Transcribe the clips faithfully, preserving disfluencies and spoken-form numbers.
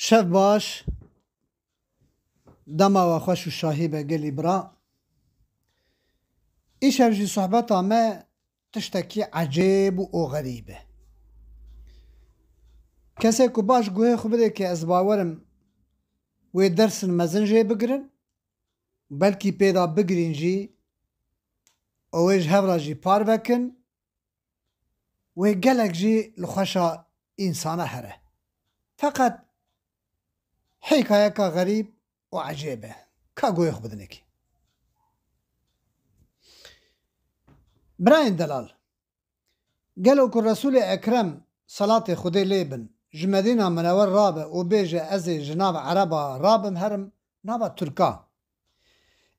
Şev baş, dema we xweş û şahî be gelî bira. Îşev jî sohbeta me tiştekî ecêb û o xerîb e. Kesê ku baş guhê xwe bidê ke ez bawerim wê dersin mezin jê bigirin, belkî pê de bigirîn jî û wê ji hev re jî parve kin, wê gelek jî li xweşa însana here. Feqet hîkayeka xerîb û ecêb e. Ka guhê xwe bidinekî. Birayên delal, gelo ku Resûlê Ekrem, selatê Xwedê lê bin, ji Medîna Minewer rabe û bêje, ez ê ji nav Ereba rabim herim nava Tirka.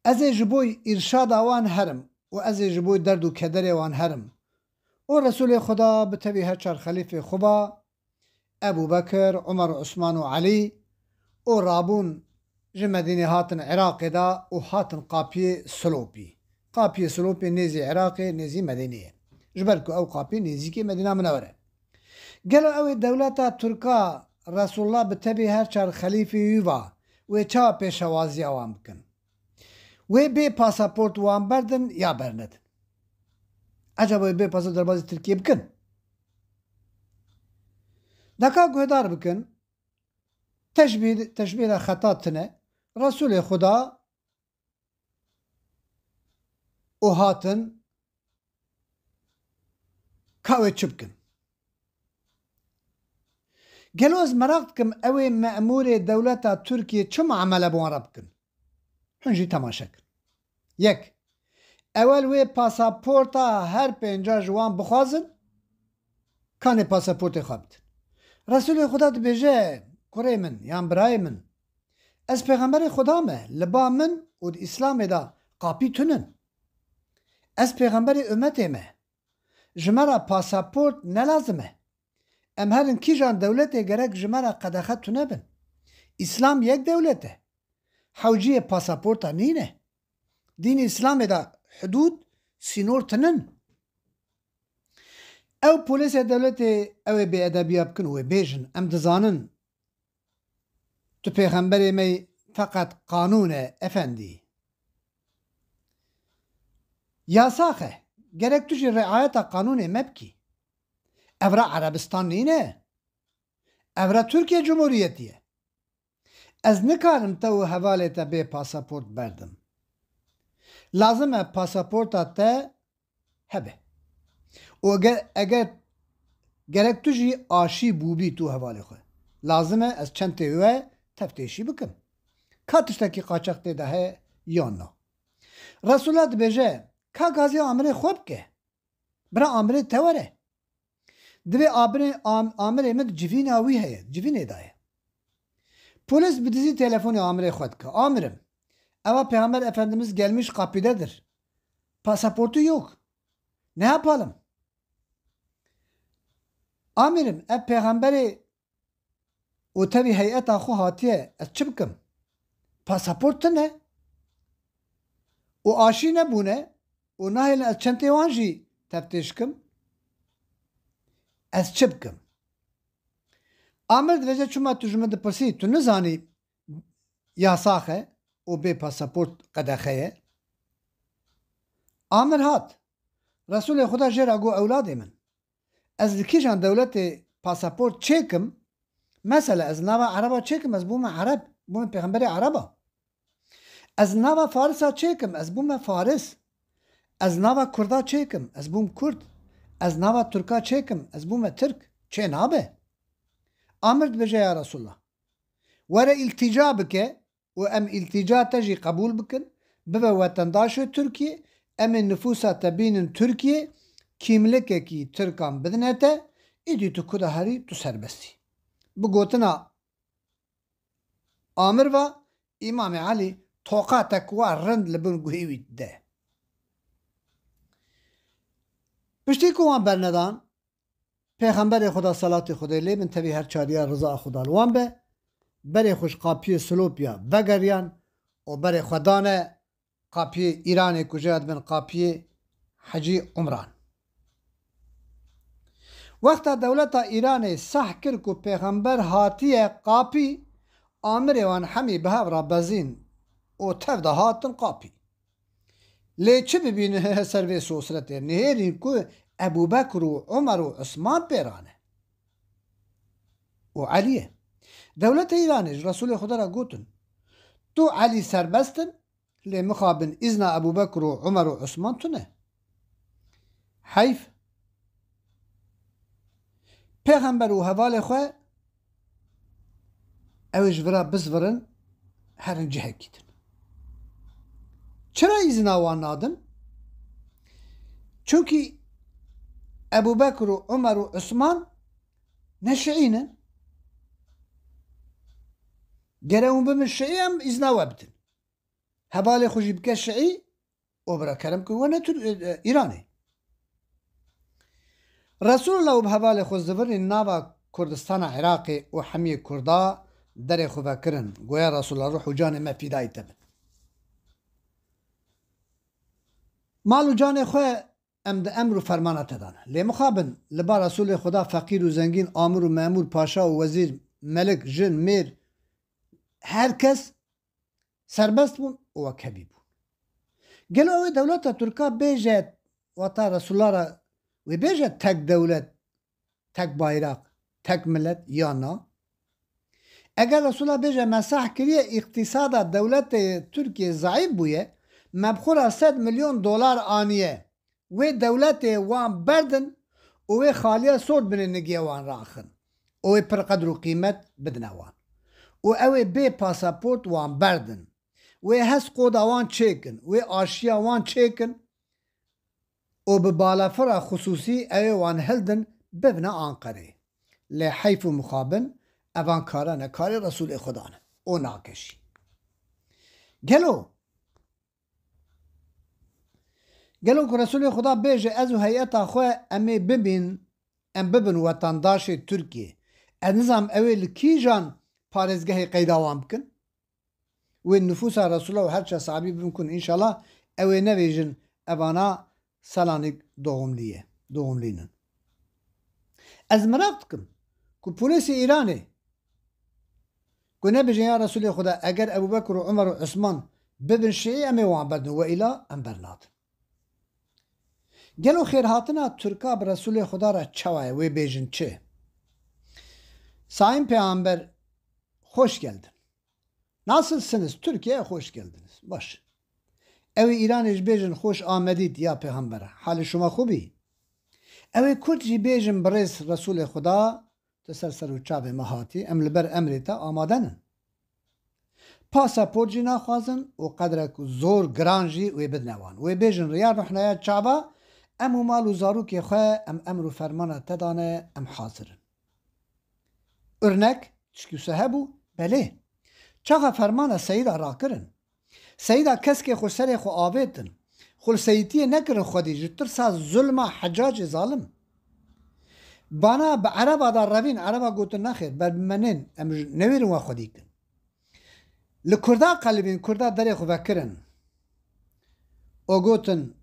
Ez ê ji bo îrşada wan herim û ez ê ji bo derd û kederê wan herim. Û Resûlê Xuda bi tevî her çar xelîfê xwe va, Ebû Bekir, Umer, Usman û Elî û rabûn ji Medînê hatin Iraqê de û hatin Qapiyê Silopî. Qapiyê Silopî nêzî Iraqê, nêzî Medînê ye. Ji ber ku ew qapî nêzîkê Medîna Minewer e. Gelo ew ê dewleta Tirka Resûlullah bi tevî her çar xelîfê wî va, wê çawa pêşewaziya wan bikin? Wê bê pasaport wan berdin ya bernedin? Ecaba wê bê pasaport derbazî Tirkiyê bikin? Deka guhdar bikin, teşbîh, teşbîh de xeta tine. Resûlê Xuda û hatin ka wê çi bikin? Gelo ez meraq dikim, ew ê memûrê dewleta Tirkiyê çi muamele bi wan re bikin? Hûn jî temaşe kin. Yek, ewel wê pasaporta her pênca ji wan bixwazin, kanê pasaportê xwe bidin. Resûlê Xuda dibêje, kurê min yan birayê min, ez pêxemberê Xuda me, li ba min û di Îslamê de qapî tunin. Ez pêxemberê ummetê me. Ji me re pasaport ne lazim e. Em herin kîjan dewletê gerek ji me re qedexe tune bin. Îslam yek dewlet e. Hewciyê pasaporta nîne. Dînê Îslamê de hidûd, sînor tinin. Ew polêsê dewletê ew ê bêedebiya bikin û wê bêjin, em dizanin tu pêxemberê me yî, feqet qanûn e efendî. Yasax e. Gerek tu jî riayeta qanûnê me bikî. Evra Erebistan nîne. Evra Tirkiye Cumhuriyetî ye. Ez nikarim te û hevalê te bê pasaport berdim. Lazim e pasaporta te hebe. Û eger, eger gerek tu jî aşî bûbî tu hevalê xwe. Lazim e ez çentê we teftêşî bikim. Ka tiştekî qaçax tê de heye yan na? Resulullah dibêje, ka gazî amirê xwe bike. Bira amirê te were. Divê abirê, am-, amirê min civîna wî heye, civînê daye. Polis bi dizî telefonê amirê xwe dike. Amirim, eva Peygamber Efendimiz gelmiş kapıdadır. Pasaportu yok. Ne yapalım? Amirim, ev peygamberê û tevî heyeta xwe hatiye, ez çi bikim? Pasaport tune û aşî nebûne û nahêlin ez çentê wan jî teftêş kim. Ez çi bikim? Amir dibêje, çima tu ji min dipirsî, tu nizanî yasax e û bê pasaport qedexe ye? Amir hat. Resulê Xuda jê re got, ewladê min, ez li kîjan dewletê pasaport çêkim? Mesela ez nava Ereba çêkim, ez bûme Ereb, bûme pêxemberê Ereba. Ez nava Farisa çêkim, ez bûme Faris. Ez nava Kurda çêkim, ez bûm Kurd. Ez nava Tirka çêkim, ez bûme Tirk. Çê nabe. Amir dibêje, ya Resulullah, were îltîca bike û em îltîca te jî qebûl bikin, bibe wetendaşê Tirkiyê, em ê nifûsa te bînin Tirkiyê, kîmlikekî Tirkan bidine te, îdî tu ku de herî tu serbest î. Bi gotina Amir ve Îmamê Elî toqatek wa rind li bin guhê wî dide. Piştî ku wan bernedan, Pêxemberê Xuda, selatê Xwedê lê bin, tevî her çariya riza Xuda li wan be, berê xwe ji qapiyê Silopya vegeriyan û berê xwe dane qapiyê Îranê ku jê dibin qapiyê Hecî Umran. Wexta dewleta Îranê seh kir ku pêxember hatiye qapî, amirê wan hemî bi hev re bezîn û tev de hatin qapî. Lê çi bibînin ser vê sosretê? Nihêrîn ku Ebû Bekr û Umer û Usman pêra ne. Û Eliyê. Dewleta Îranê ji Resûlê Xweda re gotin, tu Elî serbest in, lê mixabin îzna Ebû Bekr û Umer û Usman tune. Heyf. Pêxember û hevalê xwe ew ê ji vira bizvirin, herin cihekî din. Çira îzna wan nadin? Çunkî Ebû Bekr û Umer û Usman ne şiî ne. Gere hûn bibin şiî, em îzna we bidin. Hevalê xwe jî bike şiî, û bira kerem ku wene Tir-, e, e, Îranê. Resulullah û bi hevalê xwe zivirîn nava Kurdistana Iraqê û hemiyê Kurda derê xwe vekirin. Goya Resulullah, ruh û canê me fîdayî te bin. Mal û canê xwe em di emr û fermana te de ne. Lê mixabin li ba Resulê Xweda feqîr û zengîn, amir û memûr, paşa û wezîr, melik, jin, mêr, her kes serbest bûn û wekhevî bûn. Gelo ew ê dewleta Tirka bêje, wata Resulullah re wê bêje tek dewlet, tek bayraq, tek milet ya na? Eger Resulullah bêje me sah kiriye, îqtîsada dewletê Tirkiyê zeîf bûye, me bi xwe re sed milyon dolar aniye, wê dewletê wan berdin û wê xaliya sor binê nigê wan raxin û wê pir qedr û qîmet bidine wan. Û ew ê bê pasaport wan berdin. Wê hez qoda wan çêkin, wê aşiya wan çêkin û bi balafira xisûsî ew ê wan hildin bibine Anqerê. Lê heyf û mixabin evan kara ne, karê Resûlê Xweda ne. O nake jî. Gelo Gelo ku Resulê Xuda bêje, ez û heyeta xwe em ê bibîn, em bibin wetandaşê Tirkiyê. Ez nizam ew ê li kîjan parêzgehê qeyda wan bikin? Wê nifûsa Resûla û her çar sahabî bibin kun, înşallah ew ê nevêjin evana Selanik doğumlî ye, doğumlînin. Ez miraq dikim ku polêsê Îranê ku nebêjin ya Resulê Xuda, eger Ebû Bekir û Umer û Usman bibin şiî, em ê wan berdin, we îla em bernadin. Gelo xêrhatina Tirka bi Resulê Xuda re çawa ye, wê bêjin çi? Sayın Peygamber, hoş geldin. Nasılsınız? Türkiye'ye hoş geldiniz. Baş. Ew ê Îranê jî bêjin, hoş amedît ya pêxembere. Halê şima xwe bî? Ew ê Kurd jî bêjin, birêz Resulê Xuda, tu ser ser û çavê me hatî, em li ber emrê te amade nin. Pasaport jî naxwazin û qedrek zor giran jî wê bidine wan. Wê bêjin, riya ruhnaya çava, em û mal û zarokê xwe em emr û fermana te dane, em hazir in. Örnek, tişkî wisa hebû? Belê. Çaxa fermana Seyîda rakirin. Seyîda keskê xwe serê xwe avêtin. Xwe li seyîtiyê nekirin xwedî ji tirsa zulma Hecacê zalim. Bana bi Ereba da revîn, Ereba gotin, nexêr, ber bi me nên, em ji newêrin we xwedî kin. Li Kurda qelibîn, Kurda derê xwe vekirin. O gotin,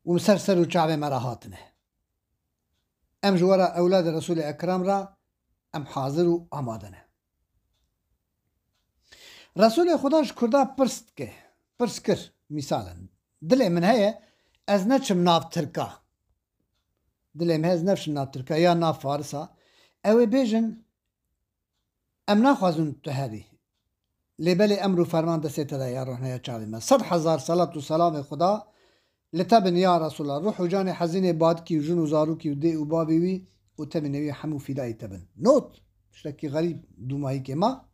hûn ser ser û çavê me re hatine. Em ji we re ewladê Resûlê Ekrem re em hazir û amade ne. Resûlê Xuda ji Kurda pirs dike. Pirs kir, mîsalen. Dilê min heye, ez neçim nav Tirka. Dilê min heye, ez neçim nav Tirka, ya nav Farisa. Ew ê bêjin, em naxwazin tu herî. Lê belê emr û ferman destê te de ya ruhneya çavê me. Sed hezar selat û selamê Xuda li te bin ya Resulallah. Ruh û canê hezînê badikî û jin û zarokî û dê û bavê wî û tevî newî hemû fîdayî te bin. Not, tiştekî xerîb dûmayîkê ma.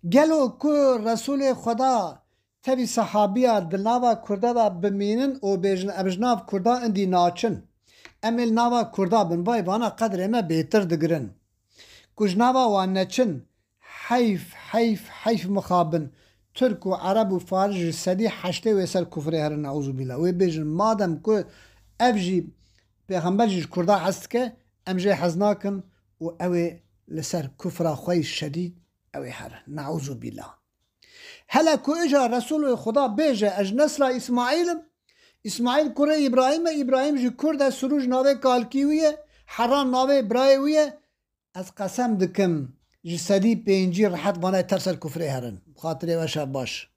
Gelo ku Resulê Xuda tevî sehabiya di nava Kurda de bimînin û bêjin, em ji nav Kurda indî naçin. Em ê li nava Kurda bin. Vay, vana qedrê me bêtir digirin. Ku ji nava wan neçin, heyf, heyf, heyf mixabin. Tirk û Ereb û Faris ji sedî heştê wê ser kufrê herin, neûzubîllah. Wê bêjin, madem ku ev jî, pêxember jî ji Kurda hez dike, em jê hez nakin û ew ê li ser kufra xwe yî şedîd ew ê herin. Neûzubîllah. Hele ku îja Resulê Xuda bêje, ez ji nesla Îsmaîl im, Îsmaîl kurê Îbrahîm e, Îbrahîm jî Kurd e, Sirûj navê kalkî wî ye, Heran navê birayê wî ye, ez qesem dikim, ji sedî pêncî rehet vana tev ser kufrê herin. Bi xatirê we şev baş.